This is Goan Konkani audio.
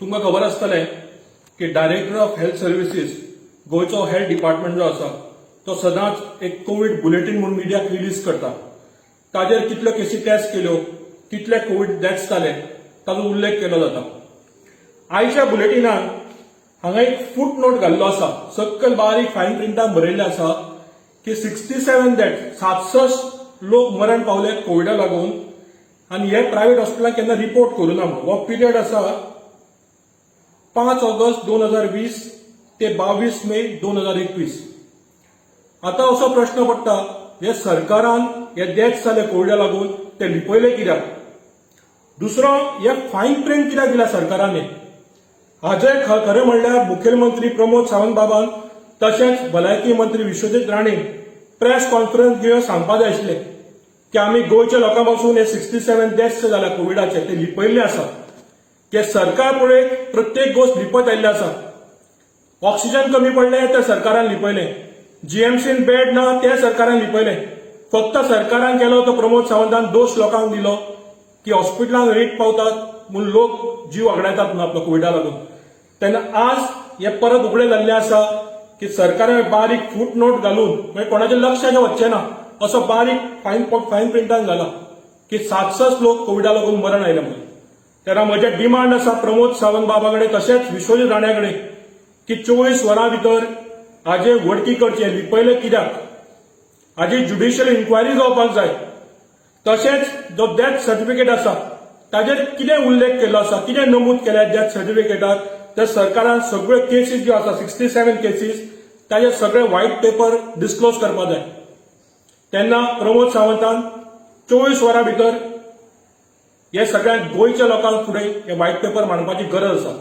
तुमकां खबर आसतलें की डायरेक्टर ऑफ हेल्थ सर्विसीस, गोंयचो हेल्थ डिपार्टमेंट जो आसा, तो सदांच एक कोवीड बुलेटीन म्हणून मिडियाक रिलीज करता. ताजेर कितल्यो केसी टेस्ट केल्यो, कितले कोवीड डेथ्स जाले, ताजो उल्लेख केलो जाता. आयच्या बुलेटिनान हांगा एक फूट नोट घाल्लो आसा. सकयल बारीक फायन प्रिंटान बरयल्लें आसा की 67 डेथ, 67 लोक मरण पावले कोविडा लागून आनी हे प्रायव्हेट हॉस्पिटलान केन्ना रिपोर्ट करूं ना म्हणून. हो पिरियड आसा 5 ऑगस्ट 2020 ते 22 मे 2021. आतां असो प्रश्न पडटा, हे सरकारान हे डेथ्स जाले कोविडा लागून ते लिपयले कित्याक? दुसरो, हे फायन प्रिंट कित्याक दिला सरकारान? हाजे खरें म्हणल्यार मुखेलमंत्री प्रमोद सावंत बाबान तशेंच भलायकी मंत्री विश्वजीत राणे प्रेस कॉन्फरन्स घेवन सांगपा जाय आशिल्लें की आमी गोंयच्या लोकां पासून हे 67 डेथ्स जाल्या कोविडाचे ते लिपयल्ले आसा, की सरकार पळय प्रत्येक गोश्ट लिपत आयिल्ले आसा. ऑक्सिजन कमी पडले ते सरकारान लिपयलें, जीएमसीन बेड ना ते सरकारान लिपयलें. फक्त सरकारान केलो तो प्रमोद सावंतान दोश लोकांक दिलो की हॉस्पिटलांत रेट पावतात म्हूण लोक जीव वगडायतात म्हणून आपलो कोविडा लागून. तेन्ना आज हे परत उगडे जाल्ले आसा की सरकारान बारीक फूट नोट घालून, म्हणजे कोणाच्या लक्षाचें वचचें ना असो बारीक फायन फायन प्रिंटान घाला की 67 लोक कोविडा लागून मरण आयले म्हणून. तेन्ना म्हजें डिमांड आसा प्रमोद सावंत बाबा कडेन तशेंच विश्वजीत राण्या कडेन की 24 वरां भितर हाजे वडकी करचे, लिपयले कित्याक, हाजी ज्युडिशियल इन्क्वायरी जावपाक जाय. तशेंच जो डेथ सर्टिफिकेट आसा ताजेर कितें उल्लेख केल्लो आसा, कितें नमूद केल्या डेथ सर्टिफिकेटार, ते सरकारान सगळ्यो केसीस ज्यो आसा, 67 केसीस, ताजेर सगळे व्हायट पेपर डिस्क्लोज करपाक जाय. तेन्ना प्रमोद सावंतान 24 वरां भितर हे सगळ्या गोंयच्या लोकांक फुडें हे व्हायट पेपर मांडपाची गरज आसा.